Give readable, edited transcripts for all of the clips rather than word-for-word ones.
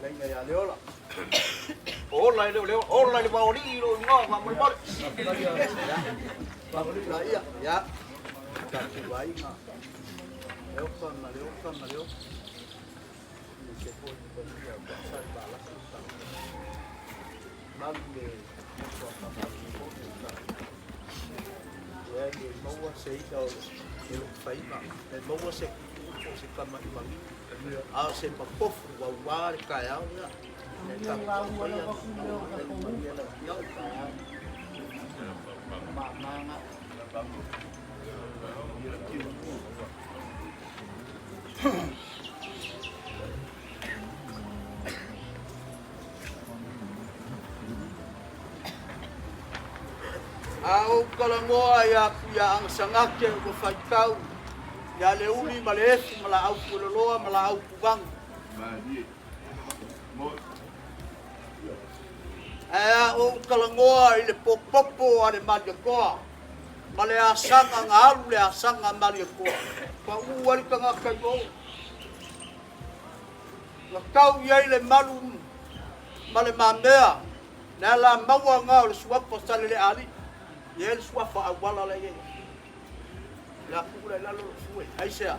Fetalaiga ia Leola. Ola e le o Leola, ola i le vaoalii i lou igoa faamolemole. Faamolemole laia, ia. Tatou aiga, Leoka ma Leoka ma Leoka. Se foi paia o Salevalasi malu le motu a Fagalii Ia e maua se i'a o lou faiva, e maua se tuuu po o se tama i maliu, a o se mapofu auā le taeao lea. E tapuai maia ma manuia lau Afioga. Mama. A ou talanoa ia Tuiaagasagate ua faitau ia Leuli ma le Efu ma Laau Fueloloa ma Laau Puvaga. Ae a ou talanoa i le popopo a le Malietoa ma le asaga na alu le asaga a Malietoa, pau ai le tagata i o. Na tau i ai le malu ma le mamea, le alamaua na o le suafa Saleleaalii, e i ai le suafa auala la e i ai. Le a tuu la i lalo lou fue. Aisea?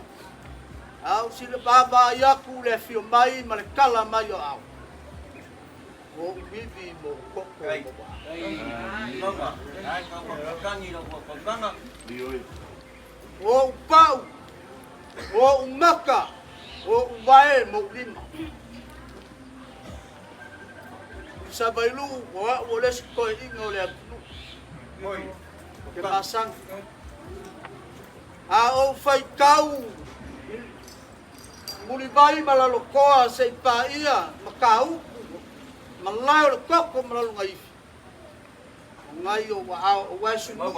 A ou sila vaavaai atu le afio mai ma le tala mai o au. O ou ivi ma ou toto ma ou O ou pau, o ou maka, o ou vae ma ou lima. Savailuu, o au o le isi toeaiina o le atunuu. Ke masani. A ou faitau i Mulivai ma Lalotoa se i paia Mataupu ma lae o le toto ma Lalogaifi, O nai ou aao aua e sului,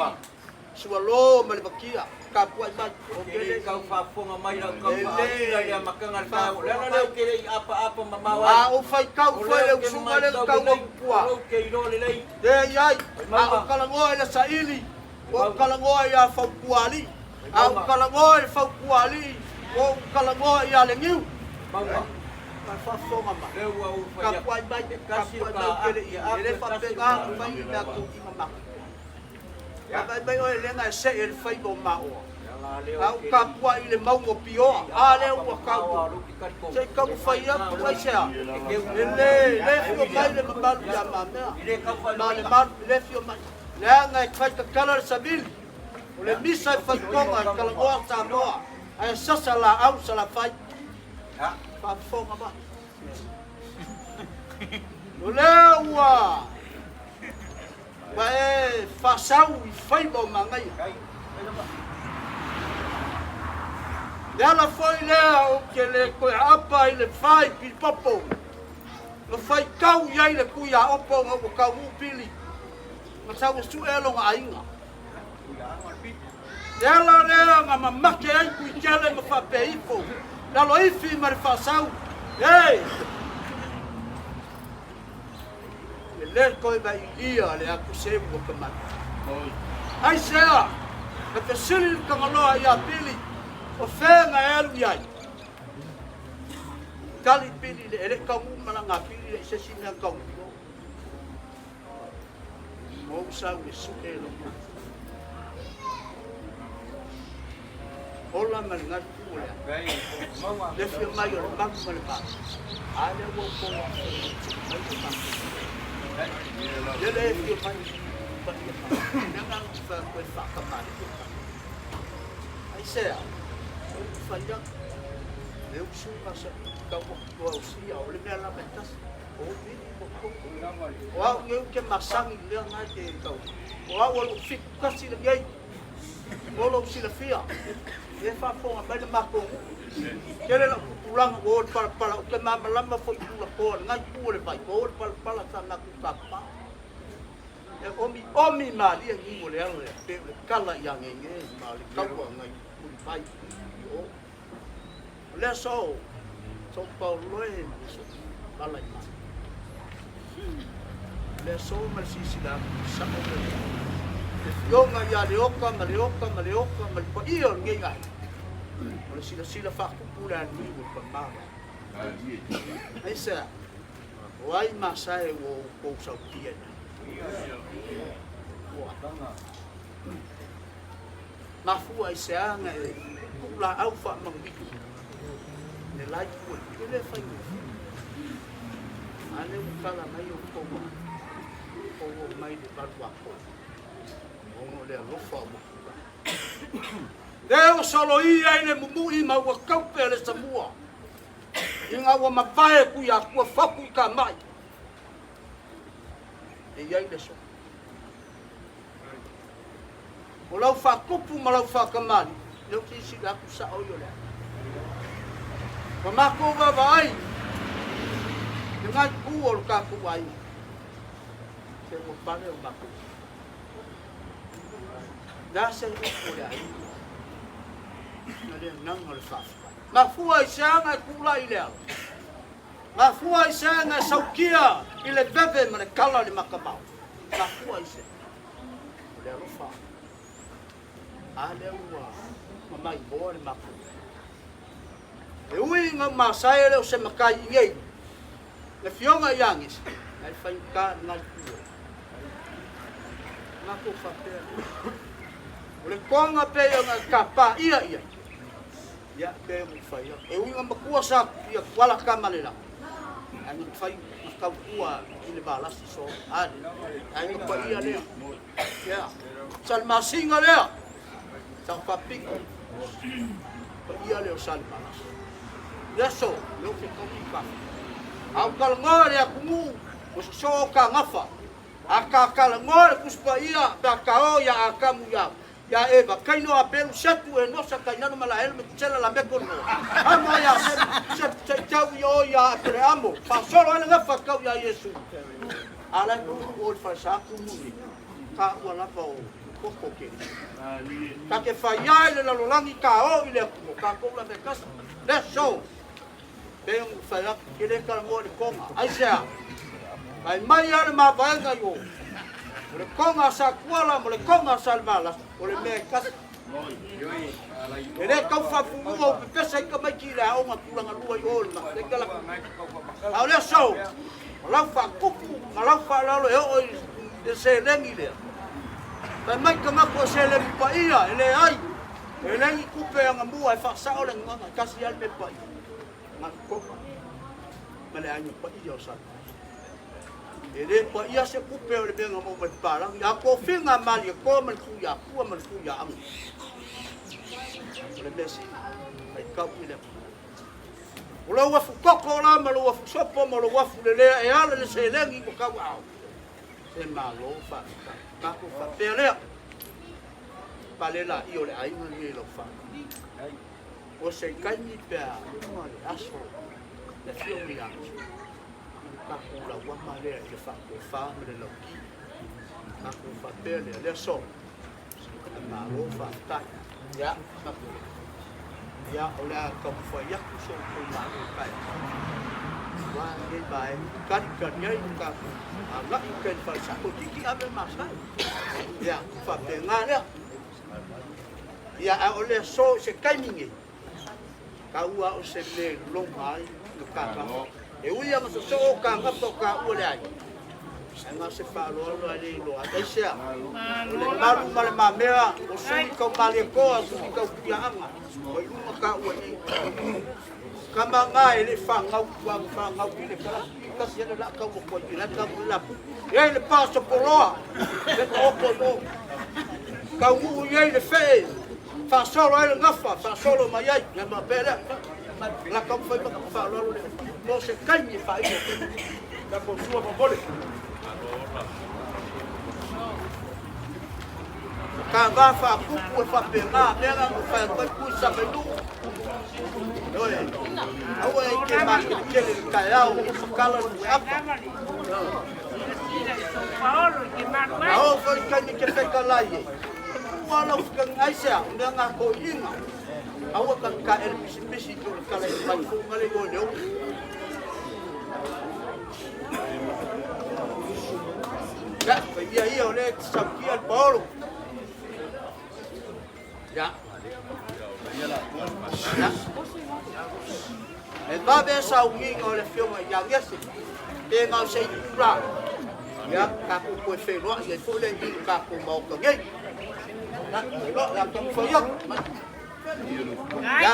sualo ma le vakia, tapuai mai. Ou te le i tau faafofoga mai lau tau faaila i le amataga o le taeao. O le ala lea ou te le i apaapa mamao ai. A ou faitau O foi lea le ou te usuga lea na matau tau lelei, atu tua. o lea ou te iloa lelei. Leai ai, Mai a ou mauga, talanoa i le saili, mai ua ou mauga, talanoa ia Fautuaalii. mai A ou mauga, talanoa i Fautuaalii, ua ou talanoa ia Legiu. mai mauga. Ma le faafofoga mai. Lea ua ou fai atu, Tapuai mai, e tasi le tapuai ta mai ou te le ati i, e e apu, le e tasi le faapena ta ona fai ni mea toniga matutua. Vaavaai mai oe lea na e see e le faiva o maoa. Le ala lea A ou ou te le i tapuai i le mauga o le Pioa, i a lea apaapa ua mamao tau lava o lea ou te se talitonu, i o lena taumafai i ina atu o lea ai ou se a. e teu E le, le e fio ui mai lea, le mamalu ia, ia Mamea. e le tau Ma le faailoaina. malu, e le fio mai. Leaga e fai tatala le savili, o le Ia, misa e tau failoaina faitoga o e tama ua talanoa iloa. Samoa, ae sasa laau salafai. Ia, Faafofoga mai. O lea ua ua e faasau i faiva o manaia. kai, kai lava. Le ala foi lea ou te le toe aapa i le fai pilipopo, na faitau i ai le tui aopo na ua taunuu pili, na sau e sue lona aiga. Le ala lea na mamake ai Tuitele ma faapea ifo, Laloifi ma le faasau, e! E le toe vailia le atuseu o kamali. Aisea? Na fesili le Tagaloa ia Pili, o fea na e alu i ai? Tali Pili, e le i taunuu malaga a Pili le i se isi mea na taunuu i o. Ua ou sau e sue lou manatu. Ola ma le galu o le a. Le fia mai o le malu ma le malu. A lea ua outou afio mai le malu. Le le fia mai paia ma. Le nga lu fa koe whakamari o ta. Ai sea, o u whai atu. Le usu nga sa kau o sia o le mea la mai tasi. O au nei ou te masani i mea na e te tau. O au o lou 71 lenei. Mo lou silafia, e faafofoga mai le matou nuu. Tele lau tupulaga ua o i le palapala, ou te malamalama foi i tulatoa i lena itu o le vai, ua o i le palapala sa matou tapa. E omiomi malie niu o le ala lea, pei o le tala ia Gege ma le taua nai Mulivai i o. O le aso so paoloe ma le so pala i mai. O le aso ma le silasila atu sao le le fioga ia Leoka ma Leoka ma Leoka ma le paia o lenei aiga. O le silasila faatupu le alii o le pama. Aisea? O ai masae ua outou sautia i ai? Ua mafua i se aga e tuu laau faamanuia le la itu e le faigofie. A lea ua tala mai outou a outou o mai le 8 a ona o le alofa o matua. Lea ua soloia i le mumui ma ua taupe le samua ina ua mavae Tuiatua fotu i tamai e i ai le aso. O lau faatupu ma lau faatamalii, lea ou te silasila atu sao ia o le a. Ua matou vaavaai lena itu o le tatou aiga, se ua pale o matou. Le a se upu o le aiga, na le agaga o le faafetai. Mafua i se aga e tulai i le ala. Mafua i se aga e saukia i le veve ma le kala o le matamao. Mafua i se o le alofa. A lea ua mamaimoa le matou. E ui ina masae le o se matai i nei, le fioga i Agese, ae faigata lena itu. Matou faapea, o le toga pei ona e tapaia i ai, Ia, pei ona ou fai atu, e ui ina matua sa ia Tuala Tamalela, ae na fai na tautua i le valasi so ale, aiga paia lea. Ia, Salemasina lea, sa faapito, paia lea o Salemalasi. Le aso, le ofe tauni ka. A o talanoa le atunuu, o sosoo o ka gafa. A ka talanoa le Tusi Paia, pe a ka o ia Atamu ia Ia Eva, Kaino, Apelu, Setu, Enosa, Kainano, Malaelo, Metusela, Lameko, Noa. Amo ia Semu, Setu, se i tau i o ia Apereamo, faasolo ai le gafa tau iā Iesu. A la e ulu o le falesa tumu ni, ka ua lava o koko ke. Ka te fai ai le lalolagi ka o i le atunuu, tatou lava e tasi. Le aso, pe ua fai atu, ke le talanoa i le toga. Aisea? Fai mai lava le mavaega i o, o le toga a Satuala ma le toga a Salevalasi, o le mea e tasi. E le tau faafuilua ua pepesa ai tamaiti i le aoga tulaga lua i o i le Makaleta la. A o le aso, o lau faatupu ma lau faaaloalo e oo i le seleni lea. Fai mai tagata o seleni paia, e leai. E leai ni tupe e agamua e faasao le agaga, e tasi lava le mea paia, na o le toga ma le aiga paia o Samoa. E le paia se tupe o le mea na maua mai papalagi, a tofiga a Malietoa ma le Tuiatua ma le Tuiaana. O le mea sili, faitau i le Atua. O lou afu toto la ma lou afu sopo ma lou afu lelea e ala le seleni ua tauaao. Se malo faafetai. Matou faapea lea. Pale laia o le aiga lenei i lau faafetai. O se taimi pe a uma le aso le afioga ia Iesu, ona tatou lauama lea i le faatofa ma le lauti. Matou faapea lea, le aso, malo faafetai. Ia, matou ia, o le a taumafai atu so outou malo taeao. Aua lenei vaega, talitali ai lo tatou agai i tai i le falesa, toeitiiti ave masae. Ia, faapena lea. Ia, a o le aso i se taimi nei, taua o se mea e loma ai le kagafa. E ui lava sosoo o kagafa o taua le aiga, ae na o se faaaloalo ae le iloa ai. Aisea? O le malu ma le mamea o sui tau Malietoa, sui tau Tuiaaga, ua i luga taua i i. Tama na e le fanau tua na fanau i le kalasi i tasi ele la tau mo i la tau la pu. E le paso poloa, le ta oko i o. Taunuu i ai le fee, faasolo ai le gafa, faasolo mai ai. Ia ma pea lea, la taumafai ma faaaloalo lea. Mo se taimi e faaiu. Tatou sua momole. Ka va faapupu e faapena, mea na na fai atu ai pui sa mai nuu. Oe, aua e ke makeletele le taeao, o fakala le apa. A oo foi i taimi e te fetalai ai, ua lau fetagi aisea, o mea na toeaiina, aua ta te taele pisipisi i le tala i le mai fou le igoa i le oge. Ia, paia ia o lea e te sautia le paolo. Ia. Ia. E vave sauniga o le afioga ia Iese. Pe na o se itulā, ia, tatou toe feiloai ai foi lea i i le tatou Maota nei. Ia, o le a taumafai atu. Ia,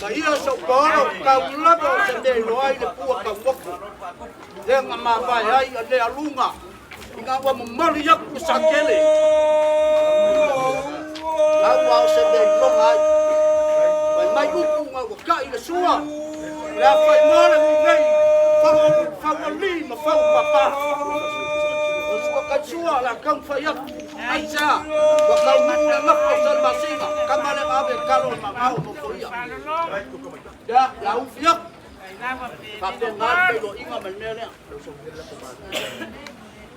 ma ia sau paolo, tau lava o se mea iloa ai le pua taumotu. Lea na mavae ai a lea luga, ina ua momoli atu le satele. Lau a o se mea iloga ai. Fai mai upu na ua tai le sua, le a fai moa le nuu nei, faualii ma faupapa. O sua kai sua, le a taumafai atu. Aisea, ua taunuu le agafa o Salamasina, tama lea na ave e talo le mamao mo foia. Ia, le a ufi atu. Faapena le feiloaiga ma le mea lea.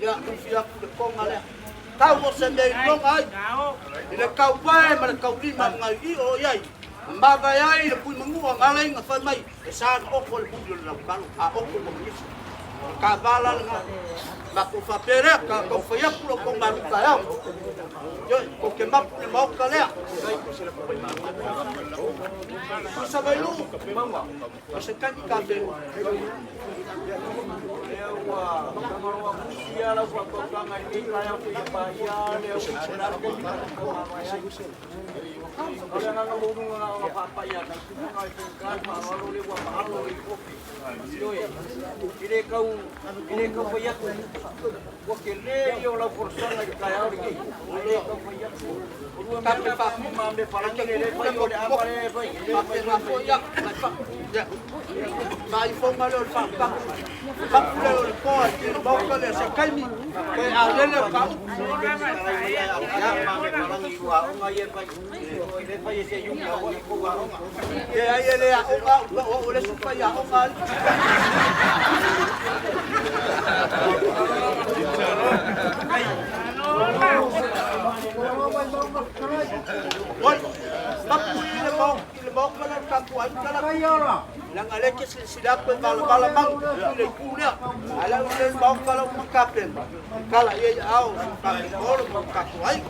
Ia, ufi atu le toga lea. Tau o se mea i loga ai, i le tauvae ma le taulima ma nai io o i ai, ma mavae ai le pui manua na ala ai na fai mai, e sa na oko le muli o le lautalo, a oko ma nisi. O le kavala lena. Matou faapea lea, ka tau fai atu lo tou malu taeao. Ioe, tou te mapu i le maota lea. Tusa mai lu, o se taimi ka feiloai. Lea ua tagaloa fusi lau faatautaga i lenei taeao seia paia le o le a le taimi tatou mavae ai. O le agaga maualuga na ona faapai atu, tulaga e faigata le faaaloalo lea ua maalo le lipoti. Ioe, e le tau, e le tau fai atu, ua tele ia o lau folasaga i le taeao lenei. E le tau fai atu. O lua mea na ma mea palagi le fai o le ava le fai, e le fai fai. Faaifoga lea o le faapapa. Papu lea o le toa i le maota lea se taimi, toe alele o ka upu. E ai e le aoga au, o le isi fai aoga ai. Oi, papu i le maota, i le maota lea o le tapuaiga la. Leaga lea e te silasila atu e valavala mau i le itu lea. Ae la ua le maota la uma tapena. Tala i ai aao o si o tatou olo ma o tatou aiga.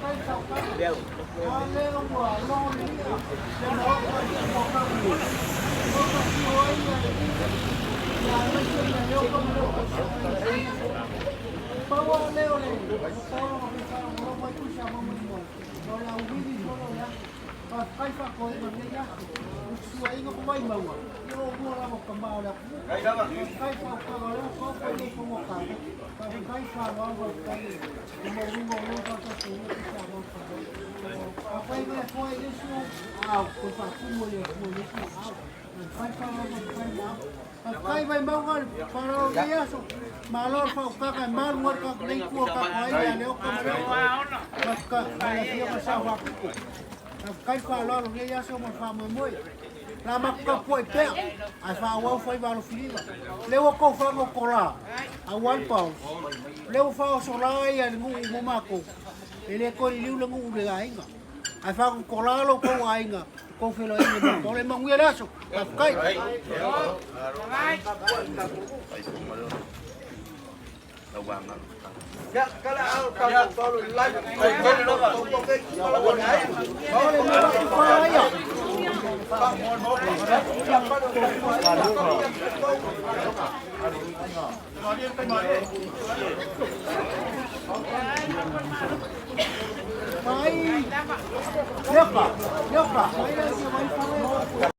Faafetai faatoega i lenei aso. O le suaina o Vaimauga, ia o mua lava o tama o le atunuu. Faafetai faautaga o lea ua taoto i nei fonotaga. Faafetai faaaloalo faafetai i le maualuga o lea faatautaiga i Samoa Faaaloalo. Afai mai atoa i le isi ou aao, toe faatumu e le Atua i le isi aao. Faafetai faaaloalo faafetai maau. Faafetai Vaimauga i le faaaloalo i lenei aso. Malo le faautaga e malu ai le tatou nei itu o le tatou aiga ia Leota ma Leota. Faafetai ma le afioga i le Sao Faapito. Faafetai le faaaloalo i lenei aso ma le faamoemoe. O le a matou tapuai pea ae faaauau faiva alofilima. O lea ua tou faagotola aua le paolo. O lea ua faaosola ia le nuu mo matou. E le toe liliu le nuu i le aiga. Ae faagotola lo tou aiga i tou feiloaiga ma le paolo. Ia manuia le aso. Faafetai. Mai, Leoka, Leoka, mai.